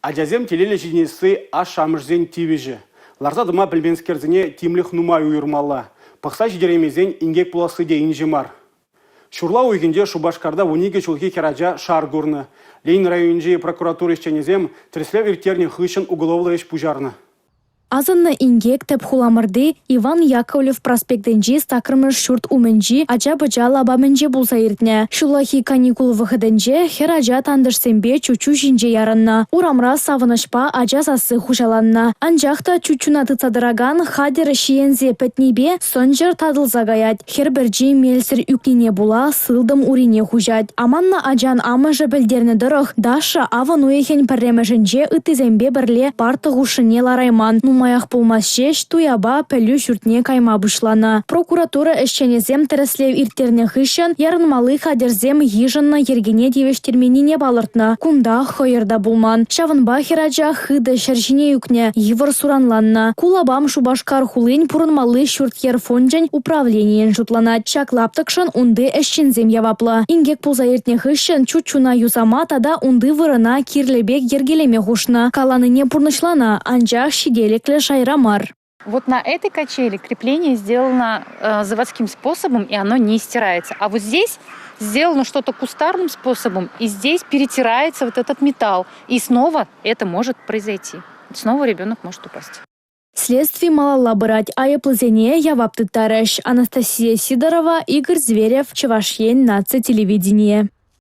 Ачасем телейлӗ ҫитӗнесси ашшӗ-амӑшӗсен тивӗҫӗ. Ларса тӑма пӗлменскерсене тимлӗх нумай уйӑрмалла. Пӑхса ҫитереймесен инкек пуласси те инҫе мар. Ҫурла уйӑхӗнче Шупашкарта 12 ҫулхи хӗрача шар курнӑ. Ленин районӗнчи прокуратура ӗҫченӗсем тӗрӗслев ирттернӗ хыҫҫӑн уголовлӑ ӗҫ пуҫарнӑ. Асӑннӑ инкек тӗп хуламӑрти Иван Яковлев проспектӗнчи саккӑрмӗш ҫурт умӗнчи ача-пӑча лапамӗнче пулса иртнӗ. Ҫуллахи каникул вӑхӑтӗнче хӗр ача тантӑшсемпе чуччу ҫинче ярӑннӑ. Урамра савӑнӑҫпа ача сасси хуҫаланнӑ. Анчах та чуччуна тытса тӑракан хатӗр ҫиенсе пӗтнипе сӑнчӑр татӑлса каять. Хӗр пӗрчи мелсӗр ӳкнине пула сылтӑм урине хуҫать. Аманнӑ ачан амӑшӗ пӗлтернӗ тӑрӑх, Даша авӑн уйӑхӗн пӗрремӗшӗнче ыттисемпе пӗрле парта хушшине ларайман. Нумаях пулмасть ҫеҫ туяпа пӗлӳ ҫуртне кайма пуҫланӑ. Прокуратура ӗҫченӗсем тӗрӗслев ирттернӗ хыҫҫӑн ярӑнмалли хатӗрсем йышӑннӑ йӗркене тивӗҫтерменнине палӑртнӑ. Кунта хӑйӑр та пулман. Ҫавӑнпа хӗрача хытӑ ҫӗр ҫине ӳкнӗ, йывӑр суранланнӑ. Ку лапам Шупашкар хулин пурӑнмалли ҫурт-йӗр фончӗн управленийӗн шутланать. Ҫак лаптӑкшӑн унти ӗҫченсем яваплӑ. Инкек пулса иртнӗ хыҫҫӑн чуччуна юсама тата унти вырӑна кирлӗ пек йӗркелеме хушнӑ. Каланине пурнӑҫланӑ, анчах ҫителӗклӗ шайра мар. Вот на этой качели крепление сделано э, заводским способом, и оно не стирается. А вот здесь сделано что-то кустарным способом, и здесь перетирается вот этот металл. И снова это может произойти. Снова ребенок может упасть. Следстви малалла пырать. Айӑплисене явап тыттарӗҫ. Анастасия Сидорова, Игорь Зверев, Чӑваш Ен наци телевиденийӗ.